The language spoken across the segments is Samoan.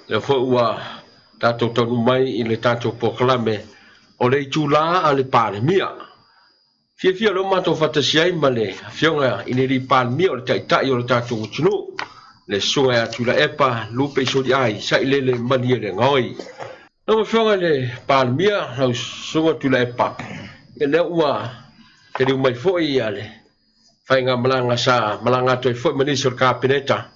Lea foi ua tatou taunuu mai i le tatou polokalame o le itula a le Palemia. Fiafia o lea ua matou faatasi ai ma le Afioga i le Alii Palemia o le Taitai o le tatou atunuu, le Susuga ia Tuilaepa Lupe Soliai Sailele Malielegaoi. Lau Afioga i le Palemia, lau Susuga Tuilaepa, ia lea ua taliu mai foi le faigamalaga sa malaga atu ai foi ma nisi o le Kapeneta,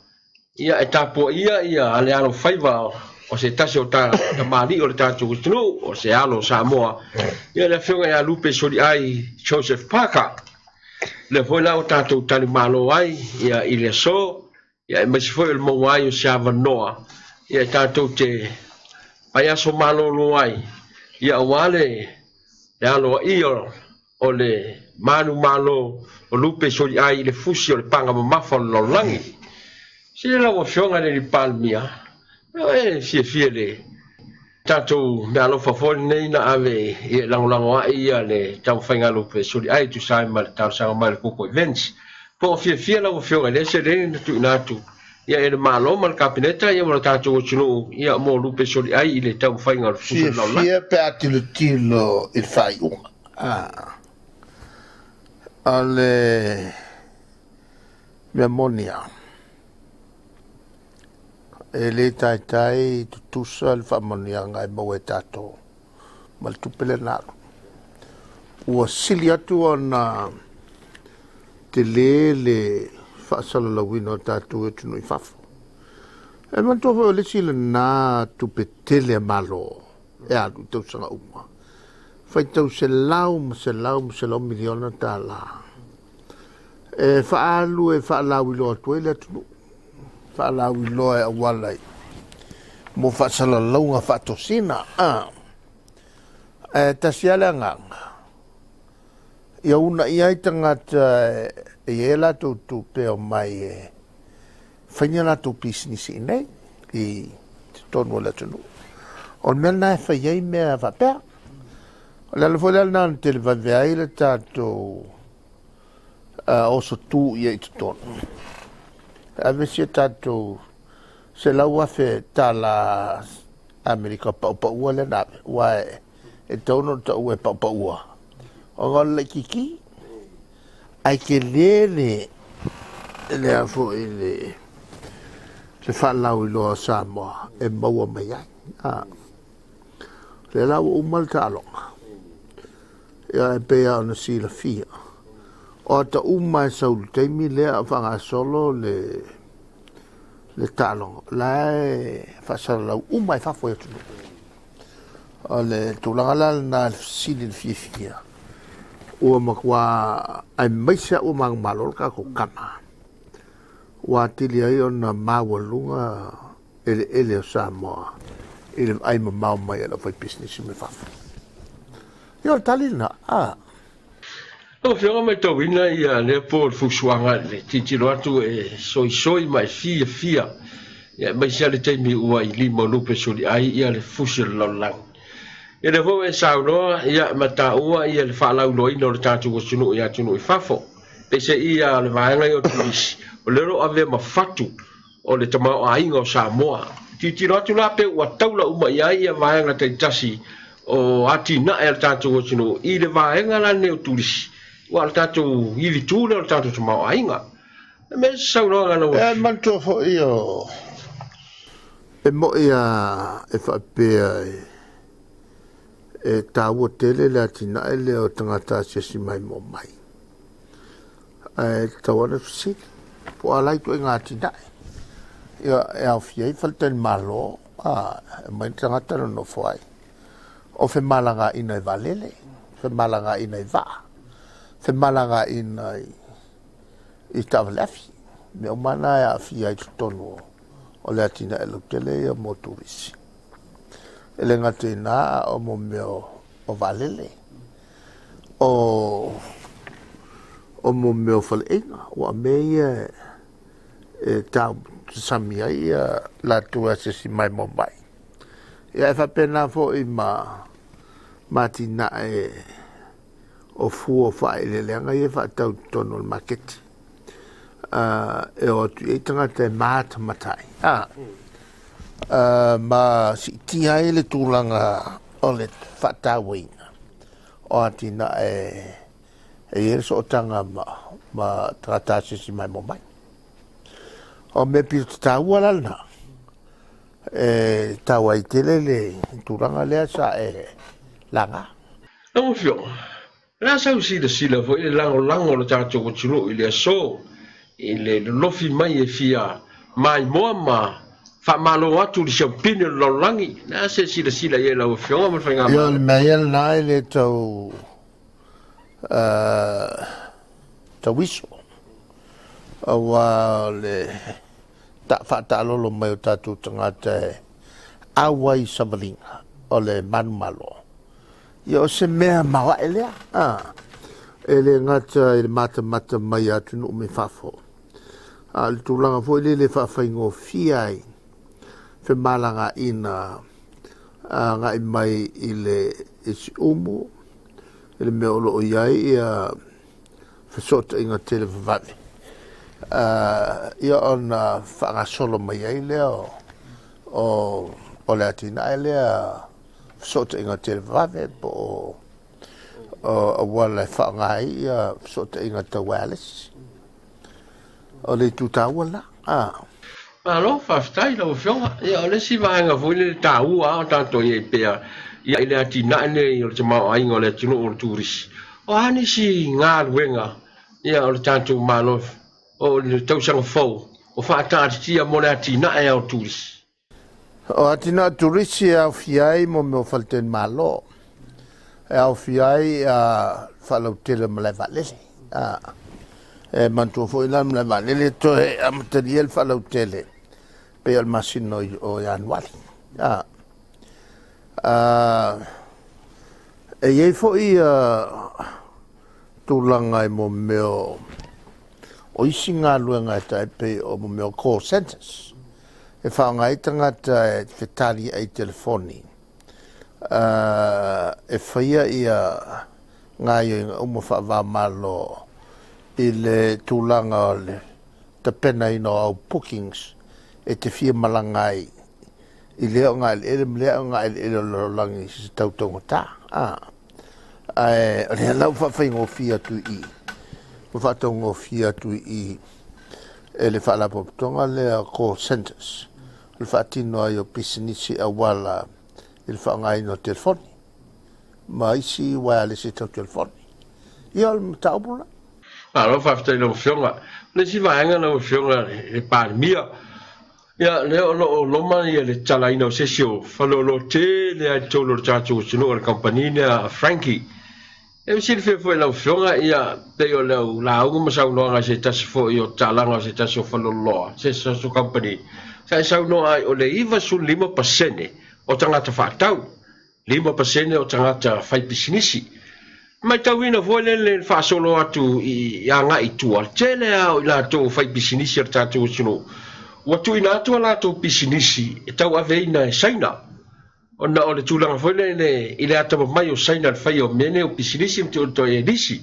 ia e tapuaia ia le alofaiva o se tasi o tamalii o le tatou atunuu, o se alo o Samoa, ia le Afioga ia Lupe Soliai Joseph Parker. Lea foi la ua tatou talimalo ai ia i le aso, ia aemaise foi o le maua ai o se avanoa ia e tatou te vaiaso malolo ai, ia aua le aloaia o le manumalo o Lupe Soliai i le fusi o le paga mamafa o le lalolagi. Sili lau Afioga i le Palemia, e fiafia le tatou meaalofa foi lenei na ave e lagolago ai ia le taumafaiga a Lupe Soliai tusa ai ma le talosaga mai le Koko Events. Po o fiafia lau Afioga i le seleni na tuuina atu ia e le Malo ma le Kapeneta ia ma le tatou atunuu ia mo Lupe Soliai i le taumafaiga o le fusi o le lalolagi. Fiafia pe a tilotilo i le faaiuga. O le mea moni lava, e le taitai tutusa le faamanuiaga e maua e tatou ma le tupe lea na alu. Ua sili atu ona tele le faasalalauina o tatou e atunuu i fafo. E manatua foi o le isi lena tupe tele a Malo e alu i tausaga uma. Faitau $100 miliona tala. E faaalu e faalauiloa atu ai le atunuu. Faalauiloa e auala i mo faasalalauga faatosina. E tasi lava le agaga. Ia uunai ai tagata e i ai latou tupe o mai e fai ni a latou pisinisi i nei i totonu o le atunuu. O le mea lena e fai ai mea faapea. O le ala foi lea na tele vave ai le tatou oso tu ia i totonu. Ave si a tatou $100,000 Amerika paupaua lea na ave. Ua e tau no tau e paupaua. O ngā le laititi. Ai te le le a foi le faalauiloa o Samoa e maua mai ai. Le la ua uma le taaloga. Ia e pei ona silafia. O ata uma e sau i le taimi lea o faagasolo le taaloga. La e faasalalau uma e fafo i atunuu. O le tulaga la lena le fesili le fiafia. Ua matua aemaise ua manumalo le tatou tama. Ua atili ai ona maualuga eleele o Samoa i le vaai mamao mai a le aufaipisinisi mai fafo. Ia o le tali lena. Lau Afioga matauina ia lea po o le fusuaga le tilotilo atu e soisoi ma e fiafia ia aemaise lava le taimi ua i lima o Lupe Soliai ia le fusi o le lalolagi. Ia lea foi ua e saunoa ia ma taua ia le faalauiloaina o le tatou atunuu i atunuu i fafo. Peiseai ia le vaega ia o turisi, o lea o lo o avea ma fatu o le tamaoaiga o Samoa. Tilotilo atu la pe ua taula uma i ai ia vaega taitasi o atinae a le tatou atunuu i le vaega la lenei o turisi, ua o le tatou ivitu lea o le tatou tamaoaiga. E mea se saunoaga lau E manatua foi o e moi a e faapea e taua tele le atinae lea o tagata asiasi mai mo mai. Ae tatau lava ona fesili po o a la ituaiga atinae. Ia e aofia ai faletalimalo, e omai tagata nonofo ai. O femalagaina i vaalele, femalagaina i vaa, femalagaina i taavale afi. Mea uma na e aafia ai totonu o le atinae lautele ia mo turisi. E le gata i lena a o mo mea o vaalele, o mo mea o faleaiga. Ua mea ia e tau sasami ai ia latou e asiasi mai mo mai. Ia e faapena foi ma atinae o fua o faaeleeleaga ia e faatau i totonu o le maketi. E o atu i ai tagata e matamata ai. Ma siitia ai le tulaga o le faatauaina o atinae e i ai le sootaga ma tagata asiasi maimoa mai. O mea pito taua la lena, e taua ai tele le tulaga lea sa e laga. Lau Afioga, o le a sau silasila foi i le lagolago o le tatou atunuu i le aso i le lolofi mai e fia maimoa ma faamalo atu i le siampini o le lalolagi. O le a se silasila i ai lau Afioga ma le Ia, o Faigamalo? le mea ia lena e le tau tauiso, aua o le faataalolo mai o tatou tagata e auai i savaliga o le manumalo. Ia, o se mea maoae lea, e le gata i le matamata mai a atunuu mai fafo, a o le tulaga foi lele e faafaigofie ai femalagaina agai mai i le i Siumu, i le mea o lo o i ai ia fesootaiga televavave, ia ona faagasolo mai ai lea o le atinae lea fesootaiga televavave po o auala e faaaoga ai ia fesootaiga tau wireless. O le itu taua lena. Malo, faafetai lau Afioga. Ia, o le isi vaega foi lele taua lava o tatou i ai pea ia i le atinae lenei o le tamaoaiga o le atunuu o le turisi, o a nisi galuega ia o le tatou Malo o le tausaga fou o faataatitia mo le atinae o turisi? O atinae turisi e aofia ai mo mea o faletalimalo, e aofia ai faalautele o malae vaalele. E manatua foi la le malae vaalele toe amatalia le faalautele pei o le masina o Ianuari. E i ai foi tulaga i mo mea o isi galuega e tai pei o mo mea o call centers, e faaaoga ai tagata e fetali ai i telefoni, e faia ia gaioiga uma faava-o-Malo i le tulaga o le tapenaina o au bookings e te fia malaga ai i lea ogaeleele ma lea ogaeleele o le lalolagi i se tau taugata. Ae o lea la ua faafaigofie atu i i, ua faataugofie atu i i e le faalapotopotoga lea o call centers, o le faatino ai o pisinisi auala i le faaaogaina o telefoni ma isi wireless e tau telefoni. Ia, o le mataupu lena. Malo, faafetai i lau Afioga. O le isi vaega lau Afioga i le Palemia, ia lea o lo o loma ia le tatalaina o se isi o faleoloa tele lava i totonu o le tatou atunuu o le kamupani lea a Frankie. E silafia foi e lau Afioga, ia pei o lau lauga ma saunoaga i se tasi foi o tatalaga o se tasi o faleoloa, se tasi o kamupani, sa e saunoa ai o le 95% o tagata faatau, 5% o tagata faipisinisi. Matauina foi lele le faasolo atu i agai i tua, tele lava o i latou o faipisinisi a le tatou atunuu, ua tuuina atu a latou pisinisi e tauaveina e Saina, ona o le tulaga foi lele i le atamamai o Saina i le faia o mea nei o pisinisi ma toe lisi.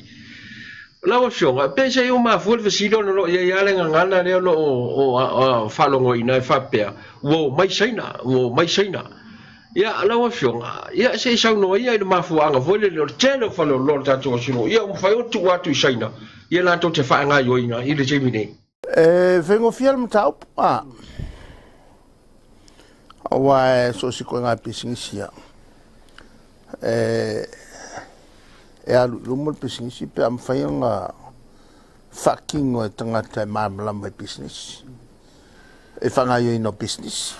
Lau Afioga, pe se i ua mafua le fesili ona o lo o i ai lava le gagana lea o lo o faalogoina e faapea, ua omai Saina, ua omai Saina. Ia, lau Afioga, ia se i saunoa ia i le mafuaaga foi lele o le tele o faleoloa o le tatou atunuu, ia ua mafai ona tuu atu i Saina, ia latou te faagaoioiga i le taimi nei. E faigofie le mataupu, aua e so o se ituaiga pisinisi lava, e alu i luma le pisinisi pe a mafai ona faatino e tagata e malamalama i pisinisi, e faagaoioiina o pisinisi.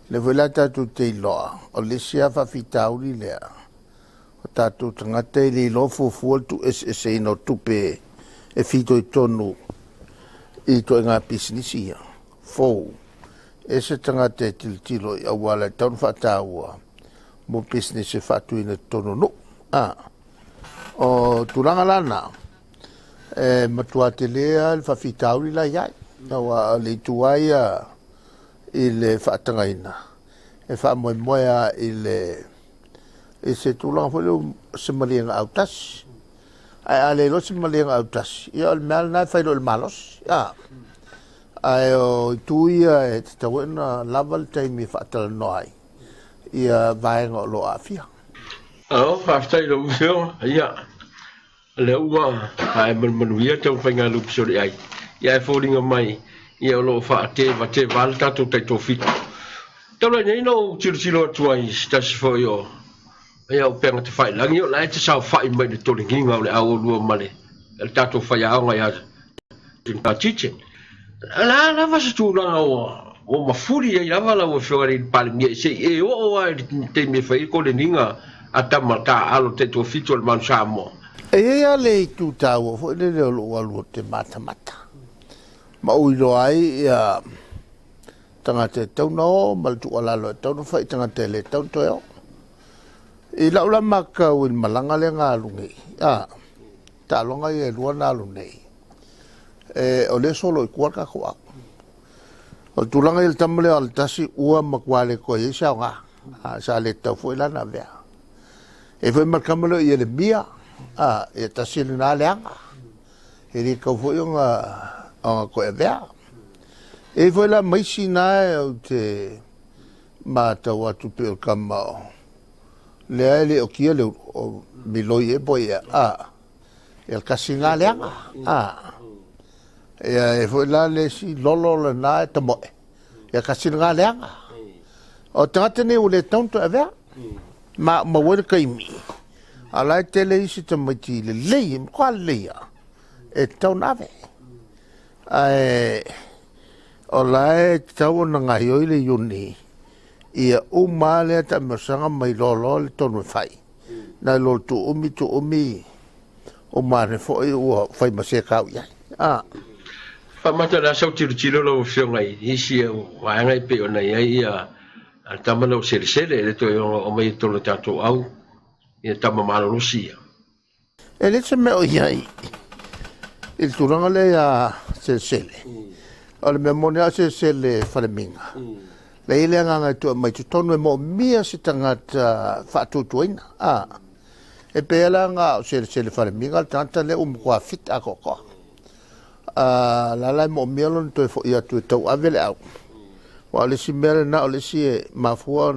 O lea foi la tatou te iloa, o le isi lava faafitauli lea, o tatou tagata e le iloa fuafua le tuueseeseina o tupe e fitoitonu i ituaiga pisinisi ia fou. E se tagata e tilotilo i auala e tatau ona faataua mo pisinisi e faatuina i totonu o nuu. O tulaga la na, e matua tele lava le faafitauli la i ai. Aua o le itu lava ia i le faatagaina, e faamoemoe lava i le i se tulaga foi lea o se maliega autasi. Ae a le iloa se maliega autasi, ia o le mea lava lena e fai loa i le malosi. Ae o itu ia e tatau ai ona lava le taimi e faatalanoa ai ia vaega o lo o aafia. Alo, faafetai i lau Afioga. Ia, o lea ua ae manumanuia le taumafaiga lupe ai. Ia, e foliga mai, ia o lo o faatevateva le tatou taitoafitu. Talu ai nei na ou tilotilo atu ai i se tasi foi o ia upega tafailagi o la e te saofai mai le toligiga o le auolua ma le tatou faiaoga ia Tite. La lava se tulaga ua mafuli ai lava lau Afioga i le Palemia se i e oo lava i le taimi e fai ai koleniga a tama taaalo taitoafitu o le Manu Samoa. E i ai lava le itu taua foi lele o lou alu o te matamata ma ou iloa ai ia tagata e tatau ona o ma le tuualalo e tatau ona fai i tagata e le tatau ona toe o. I lau la matau i le malaga lea na alu nei, taaloga ia e lua na alu nei, o lea solo i tua le tatou au. O le tulaga i le tama lea o le tasi ua matua le toe i ai se aoga, sa le tatau foi la na avea. E foi ma le tama lea o Ieremia, ia tasi lena leaga. E le tatau foi ona toe avea. E foi la maisi na ou te matau atu pe o le tama o lea e le o tia le o Miloi e po ia, ia kasi ngā leaga. Ia e foi la le si lolo le na e tamoe. Ia kasi ngā leaga. O tagata nei ua le tatau ona toe avea. Ma maua ai le taimi. A la e tele isi tamaiti lelei, e matua lelei lava, e tatau ona ave. Ae o la e tatau ona gaoioi le Iuni, ia uma lea taamilosaga ma iloa loa le tonu e fai. Nai lo le tuumi, tuumi, uma ane foi ua fai ma se tau i ai. Faamata le asa o tilotilo lau Afioga i isi vaega e pei ona i ai ia tama na o selesele le toe o mai e tolu tatou au ia tama malolosi ia. E le se mea o i ai i le tulaga lea ia selesele. O le mea moni a selesele falemiga. Le i le agaga e tua mai totonu e moomia se tagata faatuatuaina. E pei la nga o selesele falemiga le tagata lea ua matua fit atoatoa. La la e moomia lona toe foi atu e tauave le au. Ua o le isi mea lena o le isi e mafua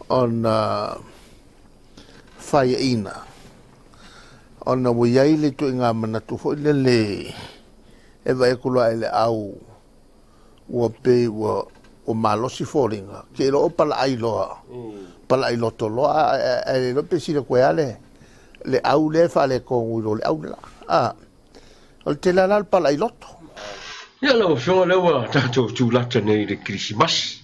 ona faiaina. Ona ua iai le ituaiga manatu foi lele e vaai atu loa i le au ua pei ua malosi foliga. Ke iloa o palaai loa, palaai loto loa, ae le iloa pe sila koe lava le au lea e faaletonu i lo le au le la. O le tele la le palaai loto. Ia lau Afioga lea ua tatou tulata nei i le Kerisimasi.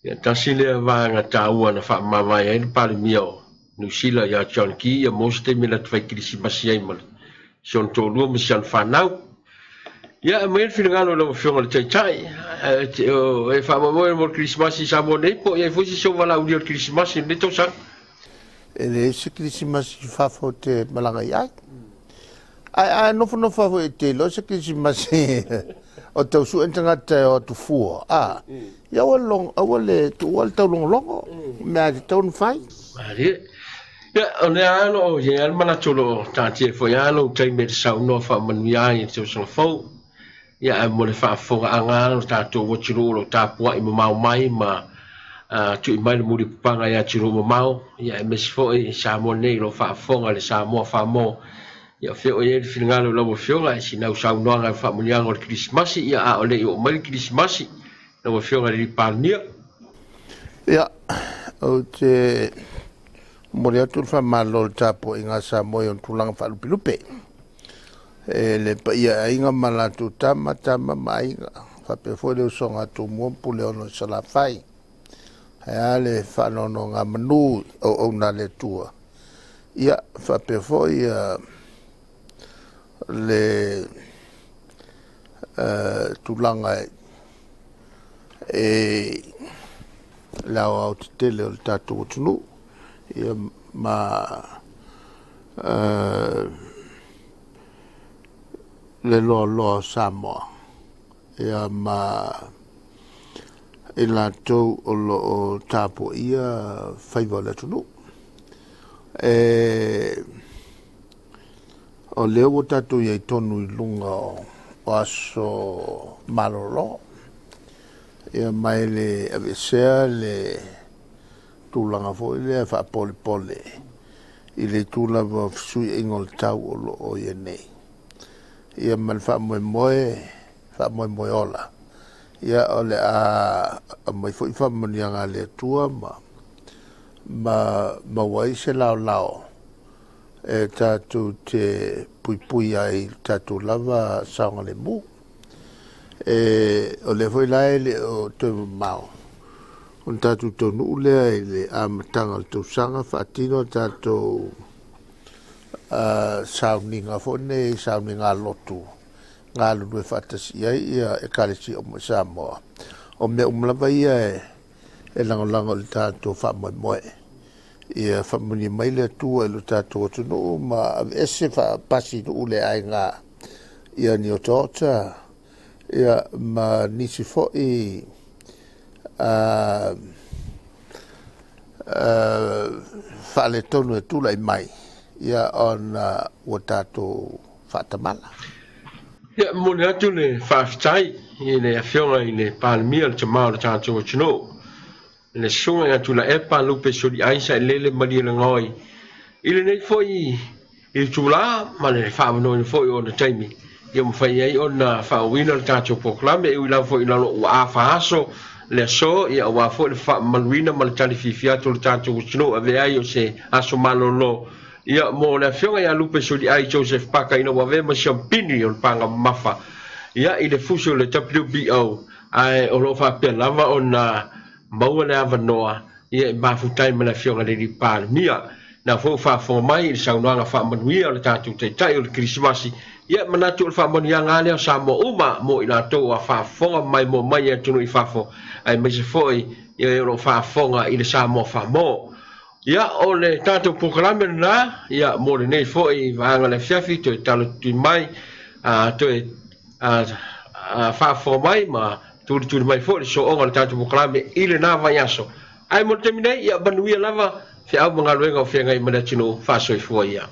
Ia tasi lea vaega taua na faamavae ai le Palemia o Niu Sila ia John Key ia mo se taimi na te fai Kerisimasi ai ma le si ona toalua ma si ana fanau. Ia e aumai le finagalo i lau Afioga i le Taitai e faamoemoe mo le Kerisimasi i Samoa nei po o i ai foi se isi o valaaulia o le Kerisimasi i lenei tausaga. E leai se Kerisimasi i fafo te malaga i ai. Ae nofonofo foi e te iloa se Kerisimasi o tau sue ni tagata e o atu fua. Ia aua le tuua le taulogologo, mea e tatau ona fai. Malie. Ia, o lea lava o lo o i ai lava le manatu o lo o taatia foi lava lou taimi e te saunoa faamanuia ai i le tausaga fou. Ia, ae mo le faafofogaaga o le tatou atunuu o lo o tapuai mamao mai ma tui mai le mulipapaga i atunuu mamao. Ia, aemaise foi i Samoa nei o lo o faafofoga i le Samoa Famoa. Ia, o fea o i ai le finagalo i lau Afioga i sinau saunoaga i le faamanuiaga o le Kerisimasi. Ia, a o le i oo mai le Kerisimasi, lau Afioga i le Palemia. Ia, ou te momoli atu le faamalo i le tapuaiga a Samoa i ona tulaga faalupelupe. E le paia e aiga ma latou tama, tama ma aiga. Faapea foi le usoga a Tumua ma Puleono i Salafai. Ae a le faanonogamanu auauna a le Atua. Ia, faapea foi le tulaga e le aoaotetele o le tatou atunuu. Ia ma le loaloa o Samoa. Ia ma i latou o lo o tapuaia faiva o le atunuu. O lea ua tatou i ai tonu i luga o o aso malolo. Ia mai le aveesea le tulaga foi lea faapolepole i le itu lava o fesuiaiga o le tau o lo o i ai nei. Ia ma le faamoemoe, faamoemoe ola, ia o le a aumai foi faamanuiaga a le Atua ma ma maua ai se laolao e tatou te puipui ai i le tatou lava saogalemu. E, o lea foi la e le o toe mamao ona tatou taunuu lea i le amataga o le tausaga faatino a tatou sauniga foi nei, sauniga lotu galulue faatasi i ai ia Ekalesia uma i Samoa. O mea uma lava ia e lagolago i le tatou faamoemoe. Ia faamanuia mai le Atua i lo tatou atunuu ma aveese faapasi nuu le aiga ia ni otaota ia ma nisi foi faaletonu e tulai mai ia ona ua tatou faatamala. Ia, e momoli atu le faafetai i le Afioga i le Palemia, le Tama o le tatou atunuu, le Susuga ia Tuilaepa Lupe Soliai Sailele Malielegaoi, i lenei foi itula ma le faaavanoaina foi o ona taimi ia mafai ai ona faaauauina le tatou polokalame. E ui lava foi i lalo ua afa aso le aso, ia aua foi le faamamaluina ma le tali fiafia atu o le tatou atunuu e avea ai o se aso malolo ia mo le Afioga ia Lupe Soliai Joseph Parker ina ua avea ma siampini o le paga mamafa ia i le fusi o le WBO, ae o lo o faapea lava ona maua le avanoa ia e mafuta ai ma le Afioga i le Alii Palemia. Na foi ua faafofoga mai i le saunoaga faamanuia o le tatou Taitai o le Kerisimasi, ia e manatu o le faamanuiaga lava lea o Samoa uma mo i latou ua faafofoga ma maimoa mai i atunuu i fafo, aemaise foi ia e o lo o faafofoga i le Samoa Faa-Mo. Ia, o le tatou polokalame lena, ia, mo lenei foi vaega o le afiafi, toe talo tutui mai, a, toe a, a, faafofoga mai ma tulituli mai foi le sooga o le tatou polokalame i lena vaiaso. Ae mo le taimi nei, ia manuia lava feau ma galuega o feagai ma le atunuu. Faasoifua ia.